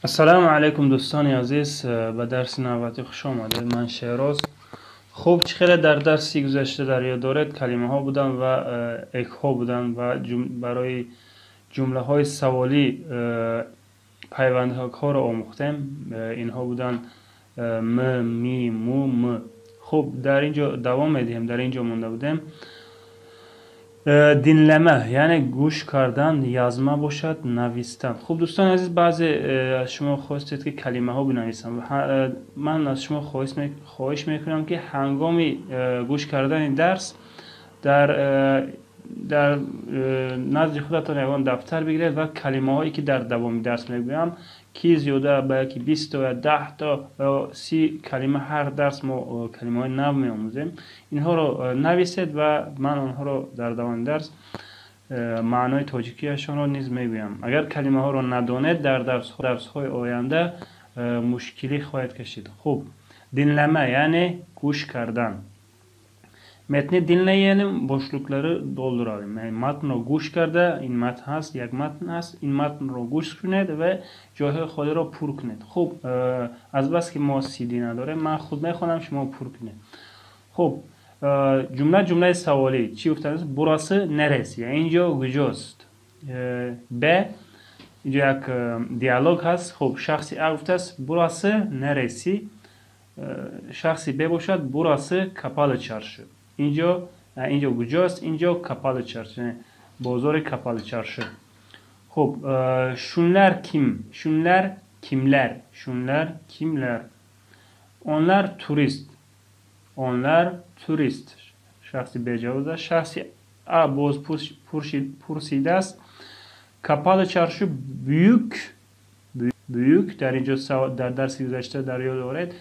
Ассалому алайкум, дӯстони азиз, ба дарси навбатӣ хуш омадед. Ман Шероз. Хуб, чӣ хеле дар дарси гузашта дар ёд доред, калимаҳо буданд ва экҳо буданд ва барои ҷумлаҳои саволӣ пайвандҳоро омӯхтем. Инҳо буданд м, ми, му, м. Хуб, дар ин ҷо давом медиҳем, дар ин ҷо монда будем. Dinleme, яъне гӯш кардан, язма бошад, навистан. Хуб, дӯстони азиз, баъзе аз шумо хостед, ки калимаҳо бинависам. Ман аз шумо хоҳиш мекунам, ки ҳангоми гӯш кардани дарс дар назди худатон ягон дафтар бигиред ва калимаҳое, ки дар давоми дарс мегӯям, ки зиёда ба яки 20 то ё 10 то ё 30 калима, ҳар дарс мо калимаҳои нав меомӯзем, инҳоро нависед ва ман онҳоро дар давоми дарс маънои тоҷикиашонро низ мегӯям. Агар калимаҳоро надонед, дар дарсҳои оянда мушкилӣ хоҳед кашид. Хуб, dinleme, яъне гӯш кардан. Metni dinleyelim, boşlukları dolduralım. Яъне матнро гӯш карда, ин матн ҳаст, як матн аст, ин матнро гӯш кунед ва ҷойҳои холиро пур кунед. Хуб, азбаски мо CD надорем, ман худ мехонам, шумо пур кунед. Хуб, ҷумла ҷумлаи саволӣ. Чӣ гуфтааст? Burası neresi? Ин ҷо куҷост? Б, инҷо як диалог ҳаст. Хуб, шахси А гуфтааст: Burası neresi? Шахси Б бошад: Burası kapalı çarşı. Инҷо куҷост? Инҷо kapalı çarşı, бозори kapalı çarşı. Хуб, şunlar kim? Şunlar kimler? Şunlar kimler? Onlar turist. Onlar turist. Шахси Б ҷавоб дод. Шахси А боз пурсидааст: Kapalı çarşı büyük, büyük. Дар инҷо дар дарси гузашта дар ёд доред,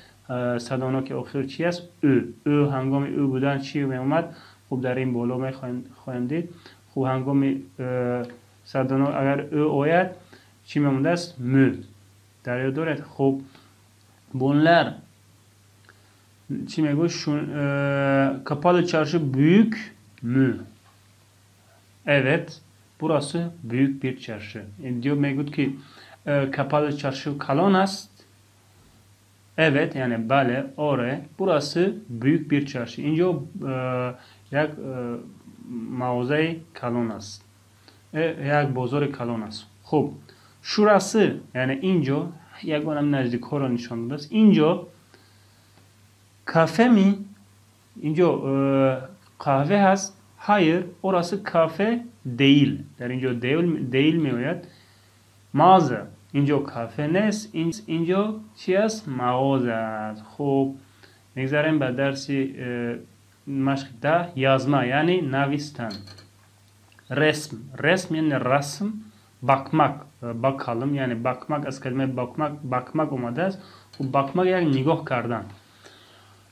садоноки охир чи аст? Ӯ. Ӯ, ҳангоми ӯ будан чӣ меомад? Хуб, дар ин боло мехоҳем дид. Хуб, ҳангоми садонок агар ӯ ояд, чӣ мемондааст? Мӯ. Дар ёд доред? Хуб, bunlar чӣ мегӯяд? Kapalı çarşı büyük mü? Evet, burası büyük bir çarşı. Diyor, мегӯяд, ки kapalı çarşı калон аст? Evet, яъне бале, оре, burası büyük bir çarşı. Инҷо як мағозаи калон аст, як бозори калон аст. Хуб, şurası, яъне инҷо, ягонам наздикҳоро нишон додааст. Инҷо kafe mi? Инҷо қаҳве ҳаст? Hayır, orası kafe değil. Дар инҷо değil меояд. Mağaza. Инҷо кафе нест, инҷо чи аст? Мағоза аст. Хуб, мегзарем ба дарси машқи 10. Yazma, яъне навистан. Resm. Resm, яъне расм. Bakmak, bakalım, яъне bakmak аз калимаи bakmak, bakmak омадааст. Хуб, bakmak яъне нигоҳ кардан.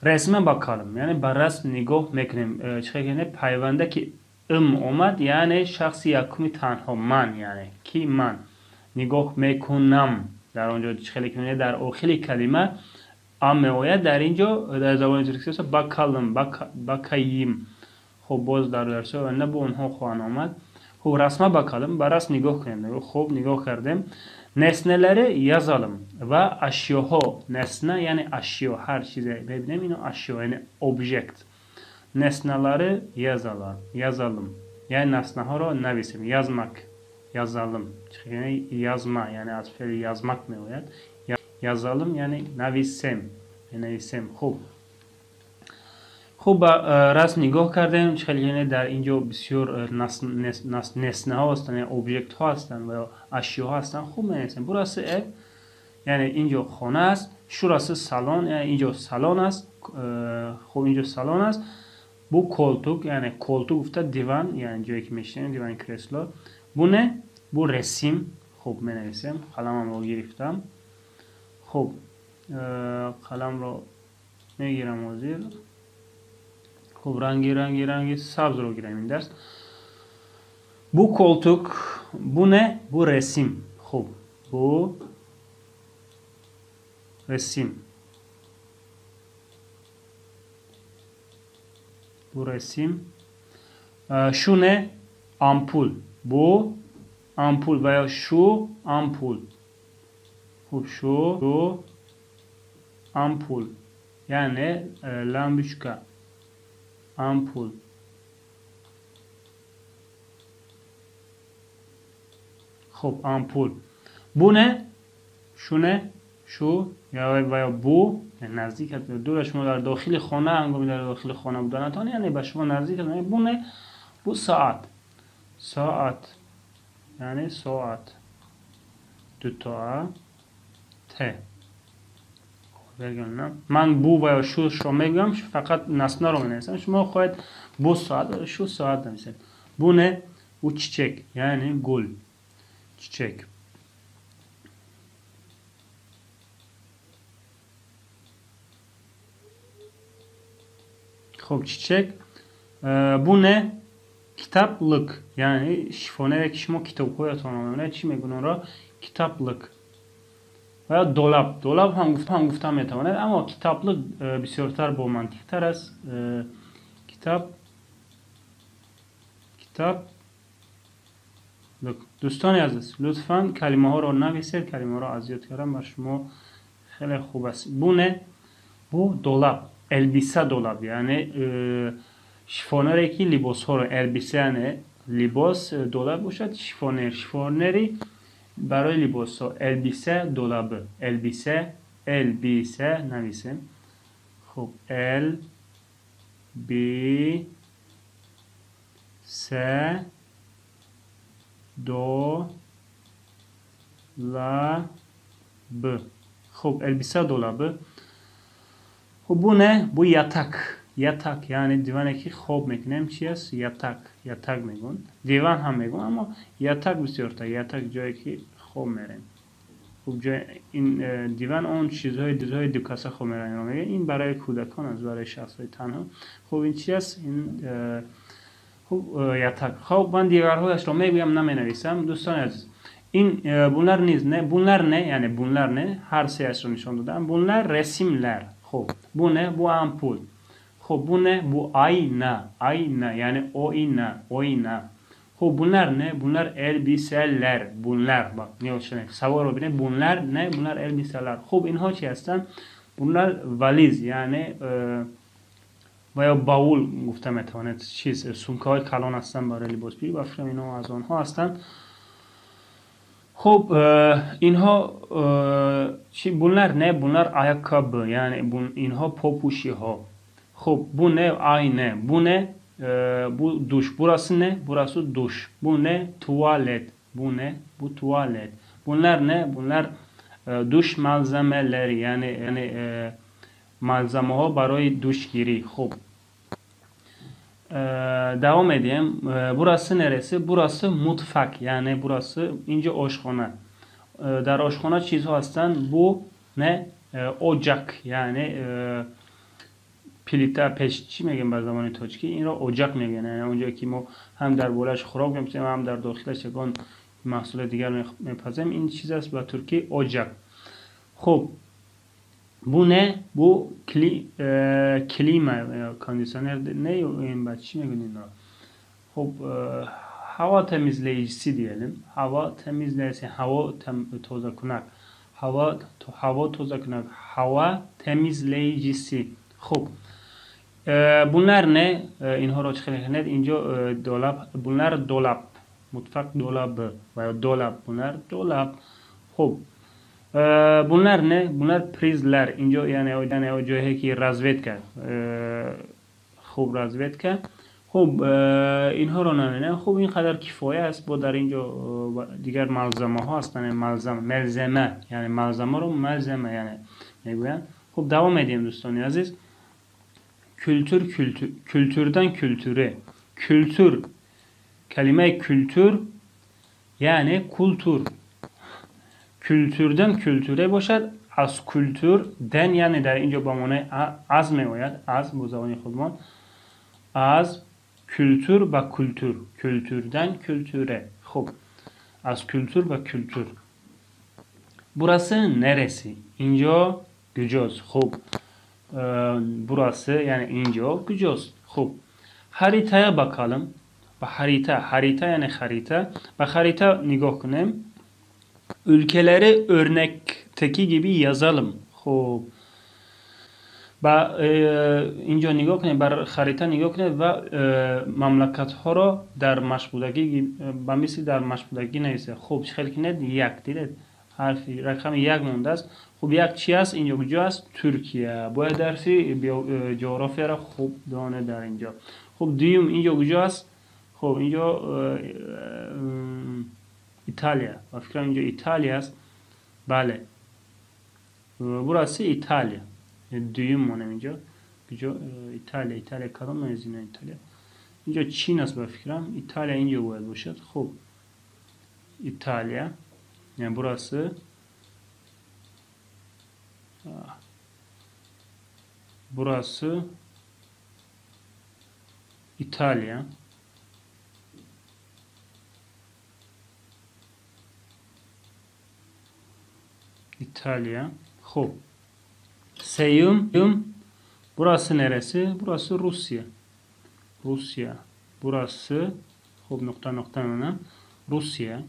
Resme bakalım, яъне ба расм нигоҳ мекунем. Чӣ хел пайванда ки ым омад, яъне шахси якуми танҳо, ман, яъне ки ман нигоҳ мекунам. Дар он ҷо чӣ хеле ки дар охири калима а меояд, дар ин ҷо дар забони туркӣ bakalım, bakayım. Хуб, боз дар дарсҳои оянда бо онҳо хоҳанд омад. Хуб, rasma bakalım, ба расм нигоҳ кунем. Хуб, нигоҳ кардем. Nesneleri yazalım ва ашёҳо. Nesne, яъне ашё, ҳар чизе мебинем, ино ашё, яъне объект. Nesneleri yazalım, яъне наснаҳоро нависем. Yazmak, yazalım, yazma, яъне аз феъли yazmak меояд. Yazalım, яъне нависем, менависем. Хуб, хуб, ба расм нигоҳ кардем. Чӣ хеле яъне дар ин ҷо бисёр неснаҳо ҳастанд, яъне объектҳо ҳастанд ва ё ашёҳо ҳастанд. Хуб, менависем. Burası ev, яъне ин ҷо хона аст. Şurası salon, яъне ин ҷо салон аст. Хуб, ин ҷо салон аст. Bu koltuk, яъне koltuk гуфта диван, яъне ҷое ки мешинем, дивани, кресло. Bu ne? Bu resim. Хуб, менависем. Қаламамро гирифтам. Хуб, қаламро мегирам ҳозир. Хуб, ранги сабзро гирам ин дарс. Bu koltuk. Bu ne? Bu resim. Хуб, bu resim, bu resim. Şu ne? Ampul. Bu ampul ва ё şu ampul. Хуб, шу ампул, яъне лампочка, ампул. Хуб, ампул. Бу не? Шу не? Шу ва ё бу наздик аст, дур шумо дар дохили хона, ҳангоми дар дохили хона буданатон, яъне ба шумо наздик аст. Бу не? Бу соат. Соат, яъне соат. Дуто а т. Ман бу ва ё шушро мегӯям, фақат наснаро менависам. Шумо хоҳед бу соат ва шу соат нависед. Бу не? Бу чичек, яъне гул. Чичек. Хуб, чичек. Бу не? Китаблик, яъне шифонере ки шумо китобҳоятонро мемонед, чӣ мегӯянд онро? Китаблик. Ва ё долаб. Долаб ҳам гуфта метавонед, аммо китаблик бисёртар бо мантиқтар аст. Китаблик. Дӯстони азиз, лутфан калимаҳоро нависед, калимаҳоро аз ёд кардан бар шумо хеле хуб аст. Бу не? Бу долаб, элбиса долаб, яъне шифонере ки либосҳоро, элбиса яъне либос, долаб бошад, шифонер, шифонери барои либосҳо, элбиса долаб, элбиса, элбиса нависем. Хуб, эл би с до ла б. Хуб, элбиса долаб. Хуб, бу не? Бу ятак. Ятак, яъне диване ки хоб мекунем, чи аст? Ятак. Ятак мегӯянд. Диван ҳам мегӯянд, аммо ятак бисёртар. Ятак ҷое ки хоб мерем. Хуб, ҷои ин диван он чизҳои дукаса хоб мераванд мегӯянд. Ин барои кӯдакон аст, барои шахсҳои танҳо. Хуб, ин чи аст? Ин хуб ятак. Хуб, ман дигарҳояшро мегӯям, наменависам. Дӯстони азиз, ин бунлар низ не, бунлар не, яъне бунлар не, ҳар сеяшро нишон додам. Бунлар ресимлар. Хуб, бу не? Бу ампул. Хуб, бу не? Бу айна, айна, яъне оина, оина. Хуб, бунлар не? Бунлар элбиселер. Бунлар, саворро бинед, бунлар не? Бунлар элбиселер. Хуб, инҳо чи ҳастанд? Бунлар вализ, яъне ва ё баул гуфта метавонед, чиз сумкаҳои калон ҳастанд барои либоспӯшӣ, ба фикрам инҳо аз онҳо ҳастанд. Хуб, инҳо чи? Бунлар не? Бунлар ayakkabı, яъне инҳо попӯшиҳо. Хуб, бу не? Айне. Бу не? Бу душ. Бурасы не? Бурасы душ. Бу не? Туалет. Бу не? Бу туалет. Бунлар не? Бунлар душ малзамелери, яъне малзамаҳо барои душгирӣ. Хуб, давом медиҳем. Бурасы нерesi? Бурасы мутфак, яъне бурасы инҷо ошхона. Дар ошхона чизҳо ҳастанд. Бу не? Оҷак, яъне плита, пеш, чӣ мегӯем ба забони тоҷикӣ? Инро оҷак мегӯянд, яъне онҷое ки мо ҳам дар болааш хӯрок мепазем, ҳам дар дохилаш ягон маҳсули дигар мепазем. Ин чиз аст ба туркӣ оҷак. Хуб, бу не? Бу клима, кондитсионер не, ин ба чӣ мегӯянд инро? Хуб, hava temizleyicisi diyelim. Hava temizleyicisi, havo tozakунак. Havo tozakунак, hava temizleyicisi. Хуб, бунлар не? Инҳоро чӣ хеле кунед? Инҷо долаб, бунлар долаб, мутфақ долаб ва ё долаб, бунлар долаб. Хуб, бунлар не? Бунлар призлар. Инҷо яъне ҷое ки разведка. Хуб, разведка. Хуб, инҳоро намедонам. Хуб, ин қадар кифоя аст. Бо дар инҷо дигар малзамаҳо ҳастанд, малзама, мелзама, яъне малзамаро малзама яъне мегӯянд. Хуб, давом медиҳем дӯстони азиз. Kültür, kültür, kültürden kültüre. Kültür, калимаи kültür яъне культур. Kültürden kültüre бошад, аз kültürden, яъне дар инҷо ба маънои аз меояд, аз бо забони худмон, аз kültür ба kültür, kültürden kültüre. Хуб, аз kültür ба kültür. Burası neresi? Инҷо куҷост? Хуб, burası яъне инҷо куҷост? Хуб, haritaya bakalım. Ба харита, харита яъне харита. Ба харита нигоҳ кунем. Ülkeleri örnekteki gibi yazalım. Хуб, ба инҷо нигоҳ кунед, бар харита нигоҳ кунед ва мамлакатҳоро дар машқбудагӣ, ба мисли дар машқбудагӣ нависед. Хуб, чӣ хел кунед? Як дидед, ҳарфи рақами як мондааст. Хуб, як чи аст? Инҷо куҷо аст? Туркия. Бояд дарси ҷуғрофияро хуб донед дар инҷо. Хуб, дуюм инҷо куҷо аст? Хуб, инҷо Италия. Ба фикрам инҷо Италия аст. Бале, burası Италия. Дуюм монем инҷо. Куҷо Италия? Италия кадом аз ина Италия? Инҷо Чин аст ба фикрам. Италия инҷо бояд бошад. Хуб, Италия. Yani burası burası İtalya. İtalya. Хуб. Сеюм, burası neresi? Burası Rusya. Rusya. Burası, хуб, нуқта нуқта мемонам. Русия.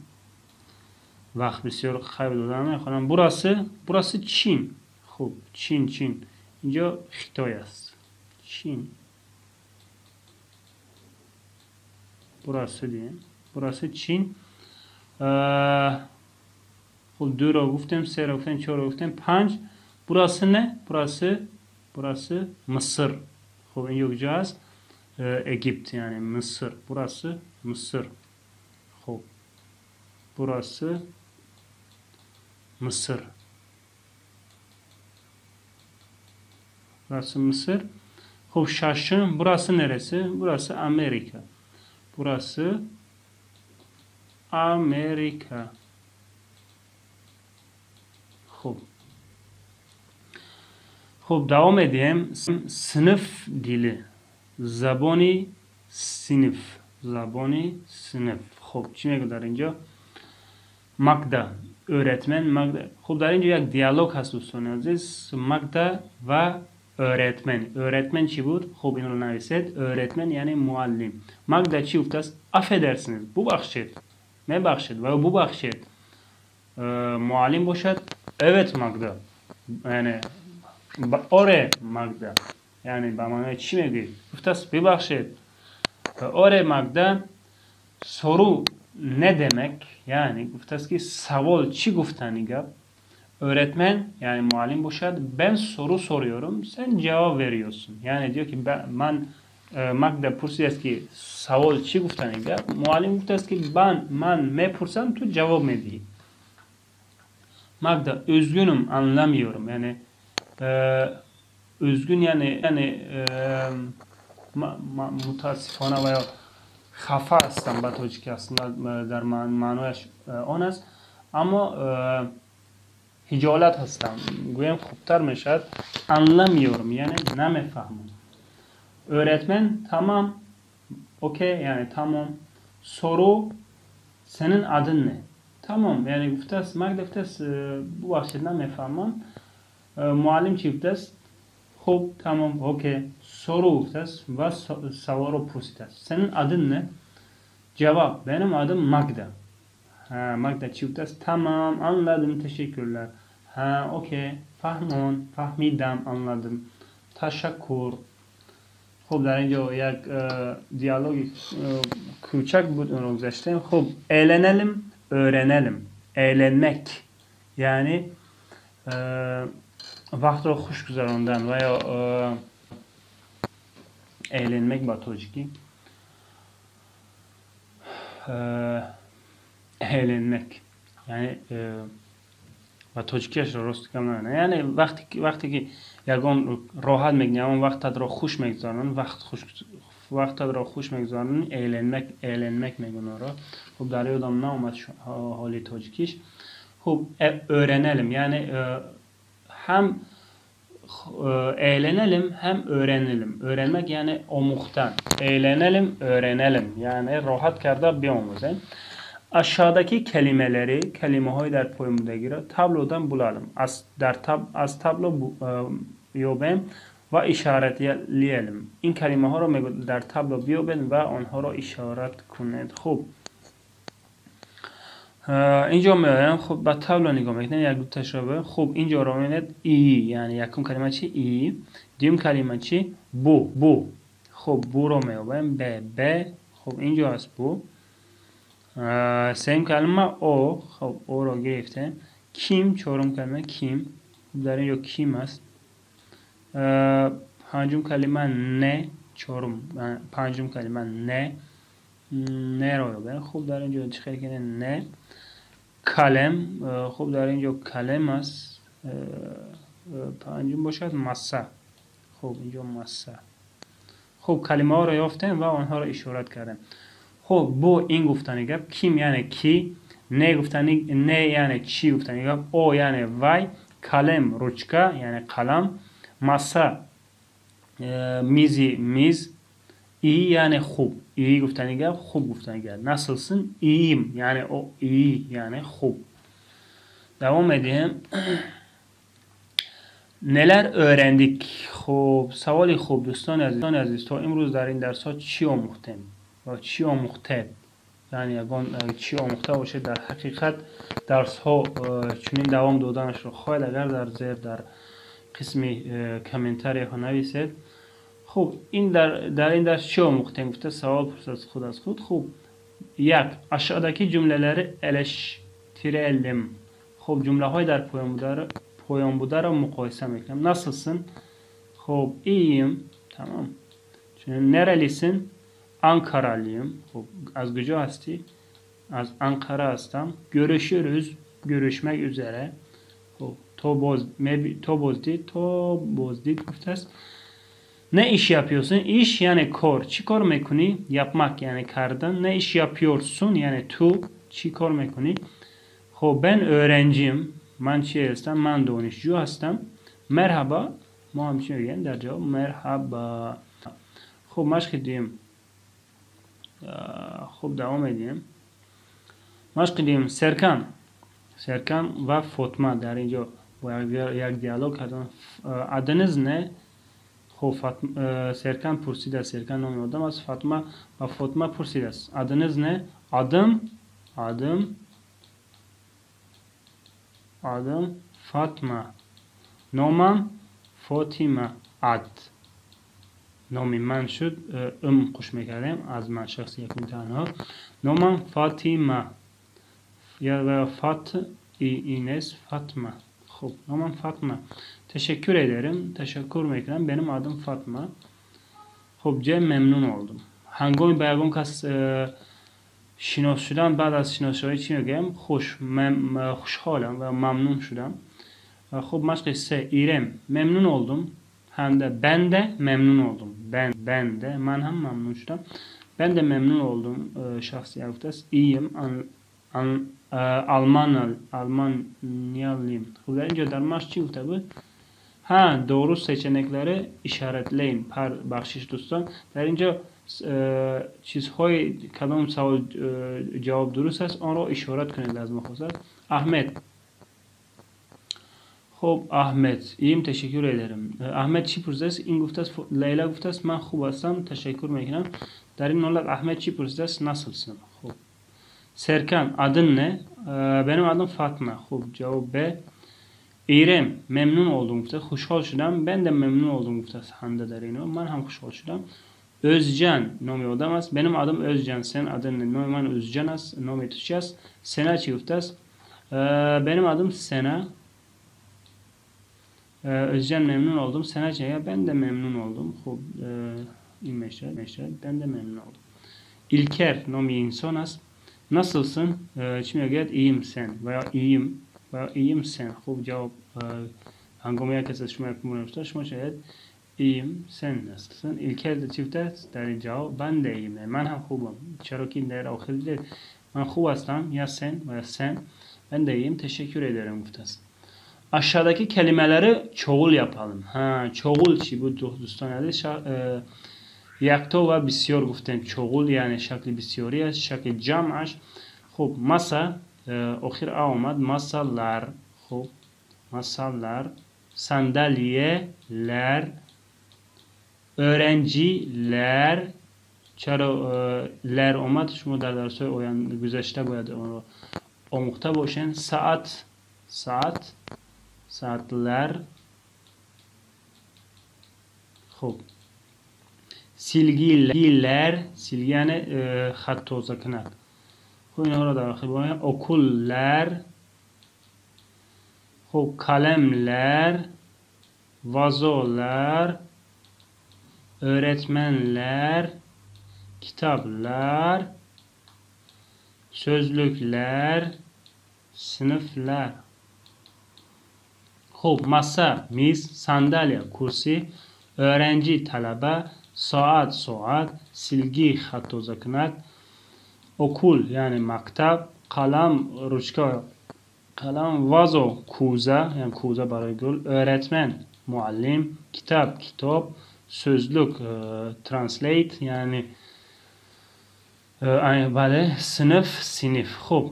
Вақт бисёр хайр дода намехонам. Burası, burası Чин. Хуб, Чин, Чин. Инҷо Хитой аст. Чин. Burası дием. Burası Чин. Хуб, дуро гуфтем, серо гуфтем, чорро гуфтем, панҷ. Burası ne? Burası, burası Mısır. Хуб, инҷо куҷо аст? Egypt, яъне Миср. Burası Mısır. Хуб, burası Mısır. Burası Mısır. Хуб, шашум. Burası neresi? Burası Amerika. Burası Amerika. Хуб. Хуб, давом медиҳем. Sınıf dili. Забони синф. Забони синф. Хуб, чӣ мегӯяд дар инҷо? Магда. Öğretmen Magda. Хуб, дар инҷо як диалог ҳаст, дӯстони азиз. Магда ва öğretmen. Öğretmen чӣ буд? Хуб, инро нависед. Öğretmen яъне муаллим. Магда чӣ гуфтааст? Affedersiniz. Бубахшед. Мебахшед ва ё бубахшед. Муаллим бошад. Evet Magda. Яъне оре Магда. Яъне ба маънои чӣ мегӯӣ? Гуфтааст бибахшед. Оре Магда, soru ne demek? Яъне гуфтааст ки савол чӣ гуфтани гап? Öğretmen яъне муаллим бошад. Ben soru soruyorum, sen cevap veriyorsun. Яъне diyor ки ман Магда пурсидааст ки савол чӣ гуфтани гап? Муаллим гуфтааст ки ман мепурсам, ту ҷавоб медиҳӣ. Magda, üzgünüm, anlamıyorum. Яъне üzgün яъне мутаассифона ва ё хафа ҳастам ба тоҷикӣ аслан дар маънояш он аст, аммо ҳиҷолат ҳастам гӯем хубтар мешавад. Anlamıyorum яъне намефаҳмам. Öğretmen tamam, okey, яъне тамом. Soru senin adın ne? Тамом, яъне гуфтааст Магда гуфтааст бубахшед намефаҳмам. Муаллим чӣ гуфтааст? Хуб, тамом, окей. Soru гуфтааст ва саволро пурсидааст. Senin adın ne? Cevap, benim adım Magda. Magda чӣ гуфтааст? Tamam, anladım, teşekkürler. Ҳа, окей, фаҳмон, фаҳмидам, anladım. Ташаккур. Хуб, дар инҷо як диалоги кӯчак буд, онро гузаштем. Хуб, eğlenelim, öğrenelim. Eğlenmek, яъне вақтро хуш гузарондан ва ё eğlenmek ба тоҷикӣ eğlenmek, яъне ба тоҷикиашро рост гап намедонам. Яъне вақте ки ягон роҳат мекунӣ, ҳамон вақтатро хуш мегузаронӣ, вақтатро хуш мегузаронӣ, eğlenmek, eğlenmek мегӯянд онро. Хуб, дар ёдам наомад ҳоли тоҷикиш. Хуб, öğrenelim, яъне ҳам eğlenelim, ҳам öğrenelim. Öğrenmek яъне омӯхтан. Eğlenelim, öğrenelim, яъне роҳат карда биомӯзем. Aşağıdaki kelimeleri, калимаҳои дар поёнбудагиро tablodan bulalım. Аз табло ёбем ва işaretleyelim. Ин калимаҳоро мегӯяд дар табло биёбед ва онҳоро ишорат кунед. Хуб, Инҷо меоям, хуб ба табло нигоҳ мекунем, як дуташро б. Хуб, инҷоро мебинед, iyi, яъне якум калима чи? İyi. Дуюм калима чи? Bu, bu. Хуб, буро меёбем, б, б. Хуб, инҷо аст bu. Сеюм калима o, хуб, оро гирифтем. Kim, чорум калима kim. Хуб, дар инҷо kim аст. Панҷум калима ne, чорум, панҷум калима ne. Неро ёбем. Хуб, дар инҷо чӣ хел кунем? Ne. Kalem, хуб, дар инҷо kalem аст. Панҷум бошад masa. Хуб, инҷо masa. Хуб, калимаҳоро ёфтем ва онҳоро ишорат кардем. Хуб, бо ин гуфтани гап, kim яъне ки, ne гуфтани, ne яъне чӣ гуфтани гап, o яъне вай, kalem ручка яъне қалам, masa мизи миз, iyi яъне хуб, iyi гуфтани гап, хуб гуфтани гап. Nasılsın? İyiyim, яъне о iyi яъне хуб. Давом медиҳем. Neler öğrendik? Хуб, саволи хуб, дӯстони азиз, то имрӯз дар ин дарсҳо чӣ омӯхтем ва чӣ омӯхтед? Яъне ягон чӣ омӯхта бошед, дар ҳақиқат дарсҳо чунин давом доданашро хоҳед, агар дар зер дар қисми комментарияҳо нависед. Хуб, ин дар ин дарс чӣ омӯхтем гуфта савол пурсад худ аз худ. Хуб, як, aşağıdaki cümleleri eleştirelim. Хуб, ҷумлаҳои дар поён бударо муқоиса мекунам. Nasılsın? Хуб, iyiyim. Тамом. Nerelisin? Ankaralıyım. Хуб, аз куҷо ҳастӣ? Аз Анқара ҳастам. Görüşürüz. Görüşmek üzere. Хуб, то боздид, то боздид гуфтааст. Ne iş yapıyorsun? İş яъне кор. Чӣ кор мекунӣ? Yapmak яъне кардан. Ne iş yapıyorsun? Яъне ту чӣ кор мекунӣ? Хуб, ben öğrenciyim. Ман чӣ ҳастам? Ман донишҷӯ ҳастам. Merhaba. Мо ҳам чӣ мегӯем дар ҷавоб? Merhaba. Хуб, машқи дуюм. Хуб, давом медиҳем. Машқи дуюм. Серкан. Серкан ва Фотма дар ин ҷо бо як диалог карданд. Adınız ne? Хуб, Серкан пурсидааст. Серкан номи одам аст. Фатма ба Фотма пурсидааст. Adınız ne? Adım, adım, adım Fatma. Номам Фотима. Ad. Номи ман шуд, м қуш мекардем аз ман шахси якум танҳо. Номам Фатима. Я Фат и нест, Фатма. Хуб, номам Фатма. Teşekkür ederim. Ташаккур мекунам. Benim adım Fatma. Хуб, ҷе memnun oldum. Ҳангоми ба ягон кас шинос шудан, баъд аз шиносшавӣ чӣ мегӯям? Хуш, хушҳолам ва мамнун шудам. Хуб, машқи се. Ирем. Memnun oldum. Hande ben de memnun oldum. Ben, ben de ман ҳам мамнун шудам. Ben de memnun oldum. Шахси як гуфтааст. İyiyim. Almanyalıyım. Хуб, дар ин ҷо дар машқ чӣ гуфта буд? Ҳа, doğru seçenekleri işaretleyin. Пар бахшиш, дӯстон. Дар ин ҷо чизҳои кадом савол ҷавоб дуруст аст, онро ишорат кунед аз мухосат. Аҳмед. Хуб, Аҳмед. İyiyim, teşekkür ederim. Аҳмед чӣ пурсидааст? Ин гуфтааст, Лейла гуфтааст, ман хуб ҳастам, ташаккур мекунам. Дар ин ҳолат Аҳмед чӣ пурсидааст? Nasılsın? Хуб. Серкан, adın ne? Benim adım Fatma. Хуб, ҷавоб Б. Ирем, memnun oldum гуфта, хушҳол шудам. Ben de memnun oldum гуфтааст Ҳанда дар ино. Ман ҳам хушҳол шудам. Özcan номи одам аст. Benim adım Özcan. Sen adın ne? Номи ман Özcan аст. Номи ту чи аст? Сена чӣ гуфтааст? Benim adım Sena. Özcan memnun oldum. Sena чӣ? Ben de memnun oldum. Хуб, ин мешавад, мешавад. Ben de memnun oldum. İlker номи инсон аст. Nasılsın? Чӣ мегӯяд? İyiyim sen ва ё iyiyim ва ё iyiyim sen. Хуб, ҷавоб ҳангоми як кас аз шумо як муроҷиат, шумо шояд iyiyim sen nasılsın? İlker чӣ гуфтааст? Дар ин ҷавоб ben de iyiyim. Ман ҳам хубам. Чаро ки дар охир дидед ман хуб ҳастам, я sen ва ё sen. Ben de iyiyim, teşekkür ederim гуфтааст. Aşağıdaki kelimeleri çoğul yapalım. Ҳа, çoğul чӣ буд, дӯстони азиз? Якто ва бисёр гуфтем. Çoğul яъне шакли бисёрӣ аст, шакли ҷамъаш. Хуб, masa, охир а омад, masalar. Хуб, masalar, sandalyeler, öğrenciler. Чаро ler омад? Шумо дар дарсҳои гузашта бояд онро омӯхта бошен. Saat, saat, saatler. Хуб, silgiler, silgi яъне хат тоза кунад. Хуб, инҳоро дар охир бояд. Okullar, хуб, kalemler, vazolar, öğretmenler, kitaplar, sözlükler, sınıflar. Хуб, masa, миз, sandalye, курсӣ, öğrenci, талаба, saat, соат, silgi, хат тоза кунад, okul яъне мактаб, қалам, ручка, қалам, vazo, кӯза, яъне кӯза барои гул, öğretmen, муаллим, kitap, китоб, sözlük, translate, яъне бале, синф, синиф. Хуб,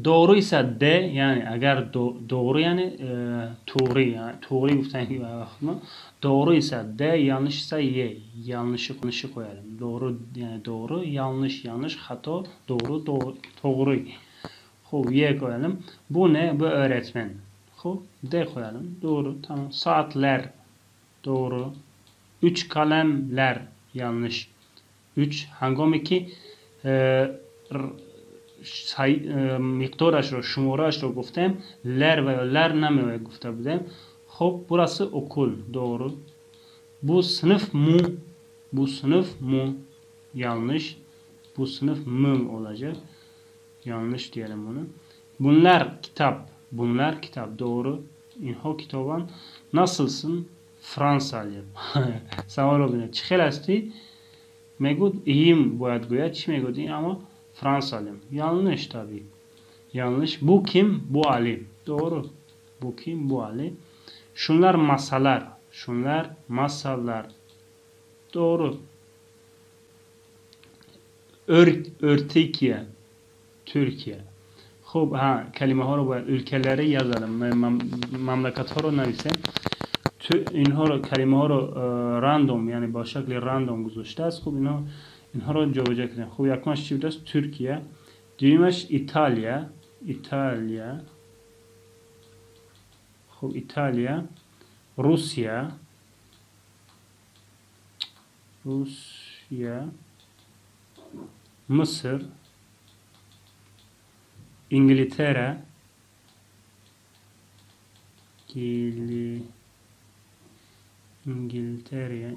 doğru исо D, яъне агар doğru, яъне туғри, туғри гуфтан doğru исо D, yanlış исо Е. Yanlışı qo'yalım. Doğru, яъне doğru, yanlış, yanlış, xato, doğru, to'g'ri. Хуб, Е qo'yalım. Bu ne? Bu öğretmen. Хуб, D qo'yalım. Doğru, tamam. Saatler, doğru. Üç kalemler, yanlış. Üç, ҳангоме ки миқдорашро, шумораашро гуфтем, ler ва ё lar намеояд гуфта будем. Хуб, burası okul, doğru. Bu sınıf mı? Bu sınıf mı? Yanlış. Bu sınıf mı olacak? Yanlış diyelim bunu. Bunlar kitap. Bunlar kitap. Doğru. Инҳо китобанд. Nasılsın? Fransalıyım. Саволро бинед. Чӣ хел ҳастӣ? Мегӯд iyiyim бояд гӯяд. Чӣ мегӯд? Аммо Fransalıyım. Yanlış tabii. Yanlış. Bu kim? Bu Ali. Doğru. Bu kim? Bu Ali. Şunlar masalar. Şunlar masallar. Doğru. Örtikiye. Türkiye. Хуб, ҳа, калимаҳоро бояд ülkeleri yazalım. Мамлакатҳоро нависем. Инҳоро калимаҳоро random, яъне бо шакли random гузоштааст. Хуб, инҳоро ҷобаҷо кунем. Хуб, якумаш чӣ будааст? Туркия. Дуюмаш Италия. Италия. Хуб, Италия. Русия. Русия. Миср. İngiltere, İngiltere, İngiltere,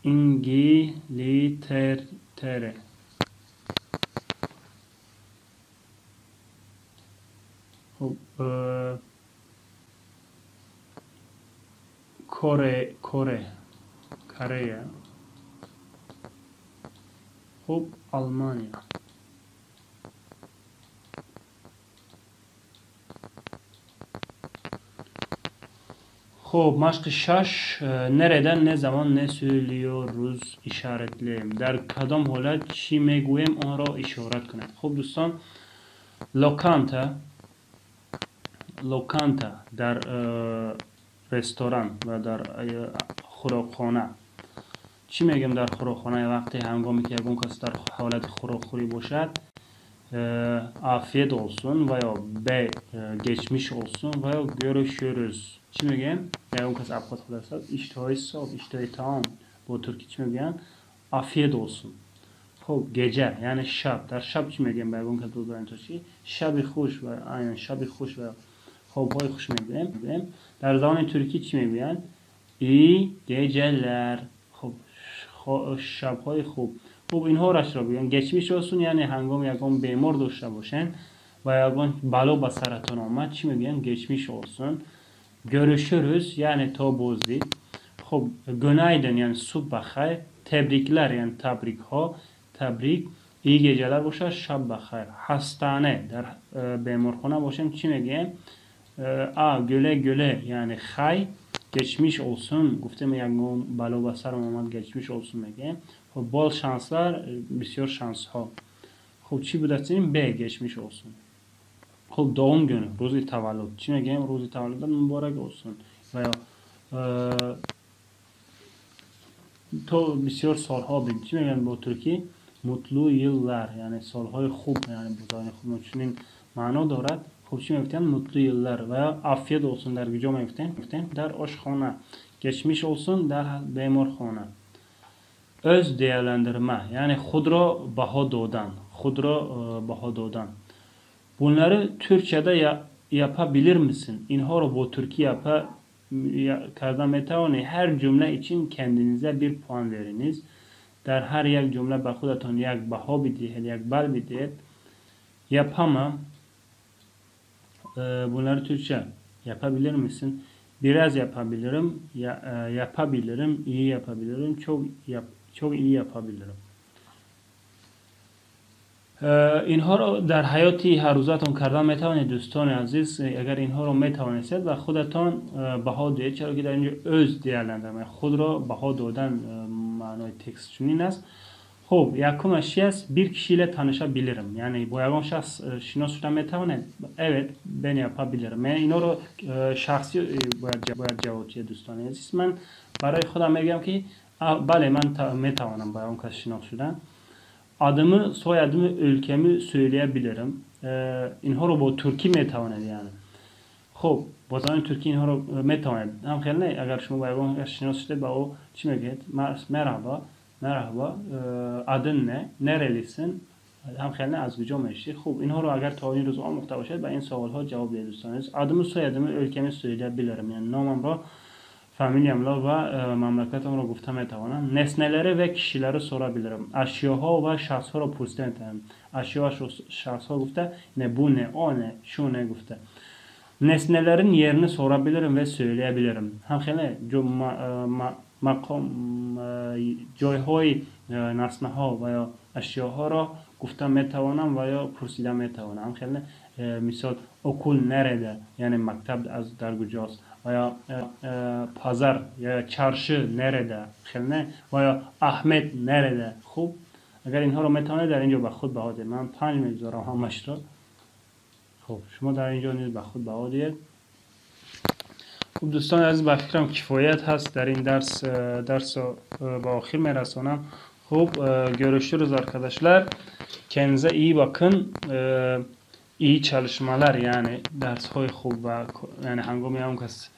İngiltere. Хуб, Kore, Kore, Koreya. Хуб, Алмания. Хуб, машқи шаш. Nereden, ne zaman, ne söylüyoruz işaretleyelim. Дар кадом ҳолат чӣ мегӯем, онро ишорат кунед. Хуб, дӯстон, lokanta, lokanta дар ресторан ва дар хӯрокхона. Чӣ мегӯем дар хӯрокхона? Вақте ҳангоме ки ягон кас дар ҳолати хӯрокхӯрӣ бошад, afiyet olsun ва ё б geçmiş olsun ва ё görüşürüz. Чӣ мегӯем? Ягон кас авқот хӯрдааст, иштиҳои соб, иштиҳои таом, бо туркӣ чӣ мегӯянд? Afiyet olsun. Хуб, gece, яъне шаб. Дар шаб чӣ мегӯем ба ягон кас дӯст то чӣ? Шаби хуш ва айнан шаби хуш ва хобҳои хуш мегӯем. Дар забони туркӣ чӣ мегӯянд? İyi geceler. Хуб, шабҳои хуб. Хуб, инҳоро бигӯем. Geçmiş olsun, яъне ҳангоми ягон бемор дошта бошен ва ягон бало ба саратон омад, чӣ мегӯем? Geçmiş olsun. Görüşürüz, яъне то боздид. Хуб, günaydın, яъне субҳ ба хайр. Tebrikler, яъне табрикҳо, табрик. İyi geceler бошад, шаб ба хайр. Hastane, дар беморхона бошем, чӣ мегӯем? А güle güle, яъне хай. Geçmiş olsun гуфтем, ягон бало ба сарам омад, geçmiş olsun мегӯем. Хуб, bol şanslar, бисёр шансҳо. Хуб, чӣ будааст ин? Б geçmiş olsun. Хуб, doğum günü, рӯзи таваллуд. Чӣ мегӯем? Рӯзи таваллудат муборак olsun. Ва ё То бисёр солҳо бин. Чӣ мегӯянд бо туркӣ? Mutlu yıllar, яъне солҳои хуб, яъне бо забони хуб чунин маъно дорад. Хуб, чӣ мегуфтем? Mutlu yıllar. Ва ё afiyet olsun дар куҷо мегуфтем? Гуфтем дар ошхона. Geçmiş olsun дар беморхона. Öz değerlendirme, яъне худро баҳо додан, худро баҳо додан. Bunları Türkçede yapabilir misin? Инҳоро бо туркӣ карда метавонӣ? Her cümle için kendinize bir puan veriniz. Дар ҳар як ҷумла ба худатон як баҳо бидиҳед, як балл бидиҳед. Yapamam. Bunları Türkçe yapabilir misin? Biraz yapabilirim, yapabilirim, iyi yapabilirim, çok yap, çok iyi yapabilirim. Инҳоро дар ҳаёти ҳаррӯзатон кардан метавонед, дӯстони азиз. Агар инҳоро метавонистед, ба худатон баҳо диҳед, чаро ки дар инҷо öz değerlendirme, худро баҳо додан, маънои текст чунин аст. Хуб, якумаш чи аст? Bir kişiyle tanışabilirim, яъне бо ягон шахс шинос шуда метавонед? Evet, ben yapabilirim. Яъне инҳоро шахсӣ бояд ҷавоб диҳед, дӯстони азиз. Ман барои худам мегӯям, ки бале, ман метавонам бо ягон кас шинос шудан. Adımı, soyadımı, ülkemi söyleyebilirim. Инҳоро бо туркӣ метавонед, яъне. Хуб, бо забони туркӣ инҳоро метавонед. Ҳам хел не, агар шумо бо ягон кас шинос шудед, ба ӯ чӣ мегӯед? Merhaba, merhaba, adın ne? Nerelisin? Ҳам хел не, аз куҷо мешӣ? Хуб, инҳоро агар то ин рӯз омӯхта бошед, ба ин саволҳо ҷавоб диҳед, дӯстони азиз. Adımı, soyadımı, ülkemi söyleyebilirim. Яъне номамро, фамилиямро ва мамлакатамро гуфта метавонам. Nesneleri ve kişileri sorabilirim. Ашёҳо ва шахсҳоро пурсида метавонам. Ашё ва шахсҳо гуфта, не bu ne, o ne, şu ne гуфта. Nesnelerin yerini sorabilirim ve söyleyebilirim. Ҳам хеле мақом, ҷойҳои наснаҳо ва ё ашёҳоро гуфта метавонам ва ё пурсида метавонам. Ҳам хеле, мисол, okul nerede, яъне мактаб аз дар куҷост, ва ё pazar ё çarşı nerede, хеле не, ва ё Ahmet nerede. Хуб, агар инҳоро метавонед, дар ин ҷо ба худ баҳо диҳед. Ман 5 мегузорам ҳамашро. Хуб, шумо дар ин ҷо низ ба худ баҳо диҳед. Хуб, дӯстони азиз, ба фикрам, кифоят ҳаст дар ин дарс. Дарсро ба охир мерасонам. Хуб, görüşürüz arkadaşlar. Kendinize iyi bakın. İyi çalışmalar, яъне дарсҳои хуб ва яъне ҳангоми ягон кас